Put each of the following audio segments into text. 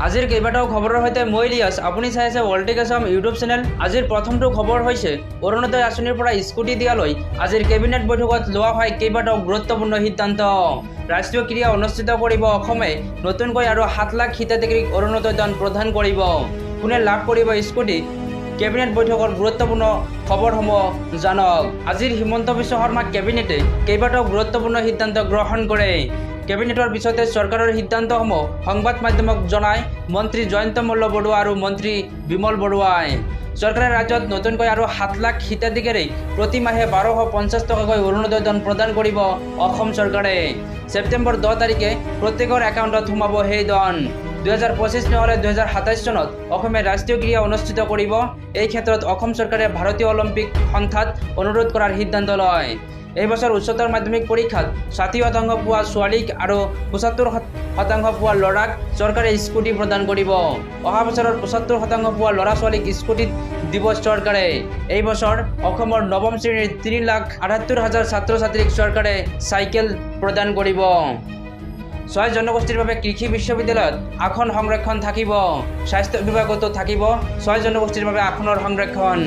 আজিৰ কেইবাটাও খবৰৰ সৈতে মই ইলিয়াছ, আপুনি চাই আছে ৱৰ্ল্ড আছাম ইউটিউব চেনেল। আজিৰ প্ৰথমটো খবৰ হৈছে অৰুণোদয় আঁচনিৰ পৰা স্কুটি দিয়ালৈ আজিৰ কেবিনেট বৈঠকত লোৱা হয় কেইবাটাও গুৰুত্বপূৰ্ণ সিদ্ধান্ত। ৰাষ্ট্ৰীয় ক্ৰীড়া অনুষ্ঠিত কৰিব অসমে, নতুনকৈ আৰু 7 লাখ হিতাধিকাৰীক অৰুণোদয় ধন প্ৰদান কৰিব। কোনে লাভ কৰিব স্কুটি? কেবিনেট বৈঠকৰ গুৰুত্বপূৰ্ণ খবৰসমূহ জানক। আজিৰ হিমন্ত বিশ্ব শৰ্মা কেবিনেটে কেইবাটাও গুৰুত্বপূৰ্ণ সিদ্ধান্ত গ্ৰহণ কৰে। কেবিনেটৰ পিছতে চৰকাৰৰ সিদ্ধান্তসমূহ সংবাদ মাধ্যমক জনায় মন্ত্ৰী জয়ন্ত মল্ল বৰুৱা আৰু মন্ত্ৰী বিমল বৰুৱাই। চৰকাৰে ৰাজ্যত নতুনকৈ আৰু 7 লাখ হিতাধিকাৰীক প্ৰতি মাহে 1250 টকাকৈ অৰুণোদয় ধন প্ৰদান কৰিব অসম চৰকাৰে। ছেপ্টেম্বৰ 10 তাৰিখে প্ৰত্যেকৰ একাউণ্টত সোমাব সেই ধন। 2025 নহ'লে 2027 চনত অসমে ৰাষ্ট্ৰীয় ক্ৰীড়া অনুষ্ঠিত কৰিব। এই ক্ষেত্ৰত অসম চৰকাৰে ভাৰতীয় অলিম্পিক সন্থাত অনুৰোধ কৰাৰ সিদ্ধান্ত লয়। এই বছৰ উচ্চতৰ মাধ্যমিক পৰীক্ষাত 60% পোৱা ছোৱালীক আৰু 75% পোৱা ল'ৰাক চৰকাৰে স্কুটি প্ৰদান কৰিব। অহা বছৰৰ 75% পোৱা ল'ৰা ছোৱালীক স্কুটিত দিব চৰকাৰে। এই বছৰ অসমৰ নৱম শ্ৰেণীৰ 3,78,000 ছাত্ৰ ছাত্ৰীক চৰকাৰে চাইকেল প্ৰদান কৰিব। 6 জনগোষ্ঠীৰ বাবে কৃষি বিশ্ববিদ্যালয়ত আসন সংৰক্ষণ থাকিব। স্বাস্থ্য বিভাগতো থাকিব 6 জনগোষ্ঠীৰ বাবে আসনৰ সংৰক্ষণ।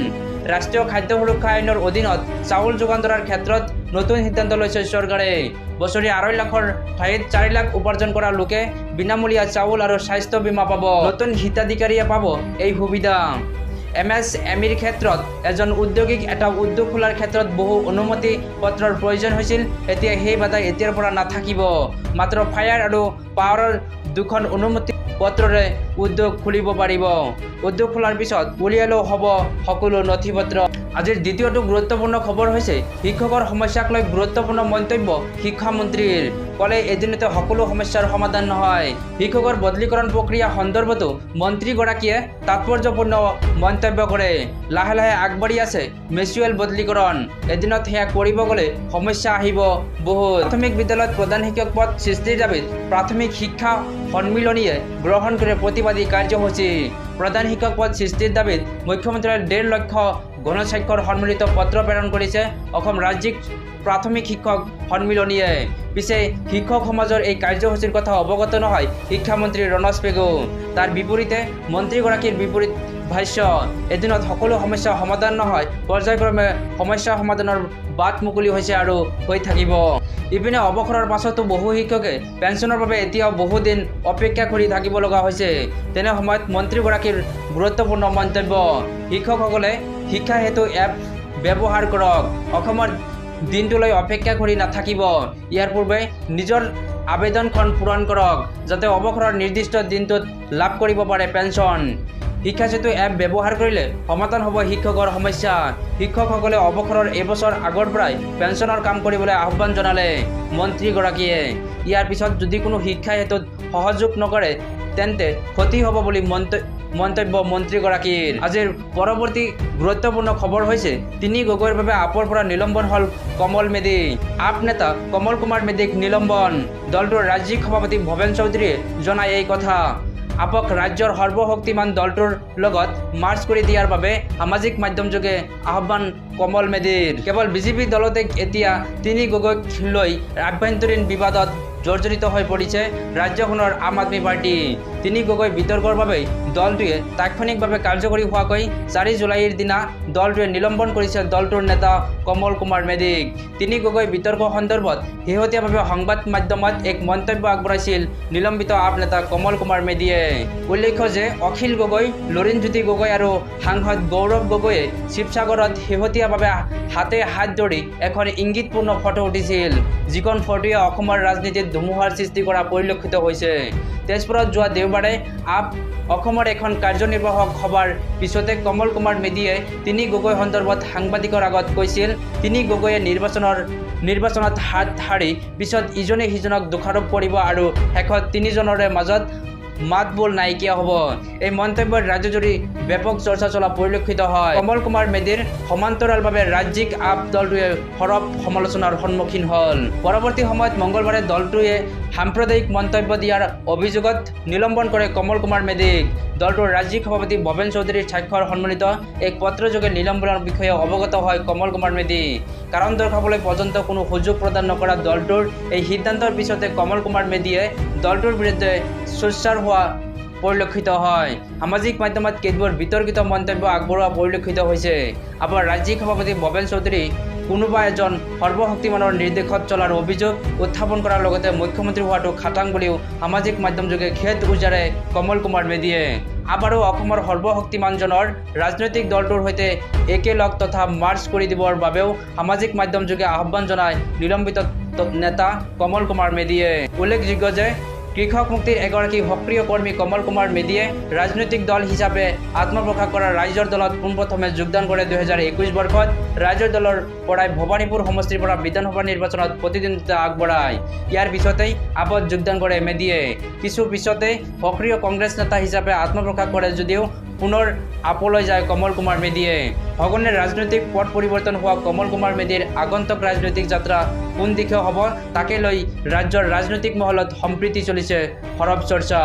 ৰাষ্ট্ৰীয় খাদ্য সুৰক্ষা আইনৰ অধীনত চাউল যোগান ধৰাৰ ক্ষেত্ৰত নতুন সিদ্ধান্ত লৈছে চৰকাৰে। বছৰি 2.5 লাখৰ ঠাইত 4 লাখ উপাৰ্জন কৰা লোকে বিনামূলীয়া চাউল আৰু স্বাস্থ্য বীমা পাব। নতুন হিতাধিকাৰীয়ে পাব এই সুবিধা। MSMEৰ ক্ষেত্ৰত এজন উদ্যোগীক এটা উদ্যোগ খোলাৰ ক্ষেত্ৰত বহু অনুমতি পত্ৰৰ প্ৰয়োজন হৈছিল, এতিয়া সেই বাধা এতিয়াৰ পৰা নাথাকিব। মাত্ৰ ফায়াৰ আৰু পাৱাৰৰ 2খন অনুমতি পত্ৰৰে উদ্যোগ খুলিব পাৰিব। উদ্যোগ খোলাৰ পিছত উলিয়ালেও হ'ব সকলো নথি পত্ৰ। আজিৰ দ্বিতীয়টো গুৰুত্বপূৰ্ণ খবৰ হৈছে শিক্ষকৰ সমস্যাক লৈ গুৰুত্বপূৰ্ণ মন্তব্য শিক্ষামন্ত্ৰীৰ। ক'লে এদিনতে সকলো সমস্যাৰ সমাধান নহয়। শিক্ষকৰ বদলীকৰণ প্ৰক্ৰিয়া সন্দৰ্ভতো মন্ত্ৰীগৰাকীয়ে তাৎপৰ্যপূৰ্ণ মন্তব্য কৰে। লাহে লাহে আগবাঢ়ি আছে মেচুৱেল বদলীকৰণ, এদিনত সেয়া কৰিব গ'লে সমস্যা আহিব বহুত। প্ৰাথমিক বিদ্যালয়ত প্ৰধান শিক্ষক পদ সৃষ্টিৰ দাবীত প্ৰাথমিক শিক্ষা সন্মিলনীয়ে গ্ৰহণ কৰে প্ৰতিবাদী কাৰ্যসূচী। প্ৰধান শিক্ষক পদ সৃষ্টিৰ দাবীত মুখ্যমন্ত্ৰীয়ে 1.5 লক্ষ গণস্বাক্ষৰ সন্মিলিত পত্ৰ প্ৰেৰণ কৰিছে অসম ৰাজ্যিক প্ৰাথমিক শিক্ষক সন্মিলনীয়ে। পিছে শিক্ষক সমাজৰ এই কাৰ্যসূচীৰ কথা অৱগত নহয় শিক্ষামন্ত্ৰী ৰণোজ পেগু। তাৰ বিপৰীতে মন্ত্ৰীগৰাকীৰ বিপৰীত ভাষ্য, এদিনত সকলো সমস্যা সমাধান নহয়, পৰ্যায়ক্ৰমে সমস্যা সমাধানৰ বাট মুকলি হৈছে আৰু হৈ থাকিব। ইপিনে অৱসৰৰ পাছতো বহু শিক্ষকে পেঞ্চনৰ বাবে এতিয়াও বহুদিন অপেক্ষা কৰি থাকিব লগা হৈছে। তেনে সময়ত মন্ত্ৰীগৰাকীৰ গুৰুত্বপূৰ্ণ মন্তব্য, শিক্ষকসকলে শিক্ষা সেতু এপ ব্যৱহাৰ কৰক, অসমৰ দিনটোলৈ অপেক্ষা কৰি নাথাকিব। ইয়াৰ পূৰ্বে নিজৰ আবেদনখন পূৰণ কৰক, যাতে অৱসৰৰ নিৰ্দিষ্ট দিনটোত লাভ কৰিব পাৰে পেঞ্চন। শিক্ষা সেতু এপ ব্যৱহাৰ কৰিলে সমাধান হ'ব শিক্ষকৰ সমস্যা। শিক্ষকসকলে অৱসৰৰ এবছৰ আগৰ পৰাই পেঞ্চনৰ কাম কৰিবলৈ আহ্বান জনালে মন্ত্ৰীগৰাকীয়ে। ইয়াৰ পিছত যদি কোনো শিক্ষা সেতুত সহযোগ নকৰে তেন্তে ক্ষতি হ'ব বুলি মন্তব্য মন্ত্ৰীগৰাকীৰ। আজিৰ পৰৱৰ্তী গুৰুত্বপূৰ্ণ খবৰ হৈছে তিনি গগৈৰ বাবে আপৰ পৰা নিলম্বন হ'ল কমল মেধি। আপ নেতা কমল কুমাৰ মেধিক নিলম্বন, দলটোৰ ৰাজ্যিক সভাপতি ভৱেন চৌধুৰীয়ে জনায় এই কথা। আপক ৰাজ্যৰ সৰ্বশক্তিমান দলটোৰ লগত মাৰ্চ কৰি দিয়াৰ বাবে সামাজিক মাধ্যমযোগে আহ্বান কমল মেধিৰ। কেৱল বিজেপি দলতে এতিয়া তিনি গগৈক লৈ আভ্যন্তৰীণ বিবাদত জৰ্জৰিত হৈ পৰিছে ৰাজ্যখনৰ আম আদমি পাৰ্টি। তিনি গগৈ বিতৰ্কৰ বাবে দলটোৱে তাৎক্ষণিকভাৱে কাৰ্যকৰী হোৱাকৈ 4 জুলাইৰ দিনা দলটোৱে নিলম্বন কৰিছে দলটোৰ নেতা কমল কুমাৰ মেধিক। তিনি গগৈ বিতৰ্ক সন্দৰ্ভত শেহতীয়াভাৱে সংবাদ মাধ্যমত এক মন্তব্য আগবঢ়াইছিল নিলম্বিত আপ নেতা কমল কুমাৰ মেধিয়ে। উল্লেখ্য যে অখিল গগৈ, লুৰিণজ্যোতি গগৈ আৰু সাংসদ গৌৰৱ গগৈয়ে শিৱসাগৰত শেহতীয়াভাৱে হাতে হাত ধৰি এখন ইংগিতপূৰ্ণ ফটো উঠিছিল, যিখন ফটোৱে অসমৰ ৰাজনীতিত ধুমুহাৰ সৃষ্টি কৰা পৰিলক্ষিত হৈছে। তেজপুৰত যোৱা দেওবাৰে আপ অসমৰ এখন কাৰ্যনিৰ্বাহক সভাৰ পিছতে কমল কুমাৰ মেধিয়ে তিনি গগৈ সন্দৰ্ভত সাংবাদিকৰ আগত কৈছিল, তিনি গগৈয়ে নিৰ্বাচনত হাত সাৰি পিছত ইজনে সিজনক দোষাৰোপ কৰিব আৰু শেষত তিনিজনৰে মাজত মাতবোল নাইকিয়া হ'ব। এই মন্তব্যত ৰাজ্যজুৰি ব্যাপক চৰ্চা চলা পৰিলক্ষিত হয়। কমল কুমাৰ মেধিৰ সমান্তৰালভাৱে ৰাজ্যিক আপ দলটোৱে সৰব সমালোচনাৰ সন্মুখীন হ'ল। পৰৱৰ্তী সময়ত মঙ্গলবাৰে দলটোৱে সাম্প্ৰদায়িক মন্তব্য দিয়াৰ অভিযোগত নিলম্বন কৰে কমল কুমাৰ মেধিক। দলটোৰ ৰাজ্যিক সভাপতি ভৱেন চৌধুৰীৰ স্বাক্ষৰ সন্মিলিত এক পত্ৰযোগে নিলম্বনৰ বিষয়ে অৱগত হয় কমল কুমাৰ মেধি। কাৰণ দৰ্শাবলৈ পৰ্যন্ত কোনো সুযোগ প্ৰদান নকৰা দলটোৰ এই সিদ্ধান্তৰ পিছতে কমল কুমাৰ মেধিয়ে দলটোৰ বিৰুদ্ধে সোচ্চাৰ হোৱা পৰিলক্ষিত হয়। সামাজিক মাধ্যমত কেতবোৰ বিতৰ্কিত মন্তব্য আগবঢ়োৱা পৰিলক্ষিত হৈছে। আপৰ ৰাজ্যিক সভাপতি ভৱেন চৌধুৰী কোনোবা এজন সৰ্বশক্তিমানৰ নিৰ্দেশত চলাৰ অভিযোগ উত্থাপন কৰাৰ লগতে মুখ্যমন্ত্ৰী হোৱাটো খাটাং বুলিও সামাজিক মাধ্যমযোগে খেদ উজাৰে কমল কুমাৰ মেধিয়ে। আবাৰো অসমৰ সৰ্বশক্তিমানজনৰ ৰাজনৈতিক দলটোৰ সৈতে একেলগ তথা মাৰ্চ কৰি দিবৰ বাবেও সামাজিক মাধ্যমযোগে আহ্বান জনায় নিলম্বিত নেতা কমল কুমাৰ মেধিয়ে। উল্লেখযোগ্য যে কৃষক মুক্তিৰ এগৰাকী সক্ৰিয় কৰ্মী কমল কুমাৰ মেধিয়ে ৰাজনৈতিক দল হিচাপে আত্মপ্ৰকাশ কৰা ৰাইজৰ দলত পোনপ্ৰথমে যোগদান কৰে 2021 বৰ্ষত। ৰাইজৰ দলৰ পৰাই ভৱানীপুৰ সমষ্টিৰ পৰা বিধানসভা নিৰ্বাচনত প্ৰতিদ্বন্দ্বিতা আগবঢ়ায়। ইয়াৰ পিছতেই আপত যোগদান কৰে মেধিয়ে। কিছু পিছতে সক্ৰিয় কংগ্ৰেছ নেতা হিচাপে আত্মপ্ৰকাশ কৰে যদিও পুনৰ আপলৈ যায় কমল কুমাৰ মেধিয়ে। সঘনে ৰাজনৈতিক পট পৰিৱৰ্তন হোৱা কমল কুমাৰ মেধিৰ আগন্তুক ৰাজনৈতিক যাত্ৰা কোন দিশে হ'ব তাকে লৈ ৰাজ্যৰ ৰাজনৈতিক মহলত সম্প্ৰীতি চলিছে সৰব চৰ্চা।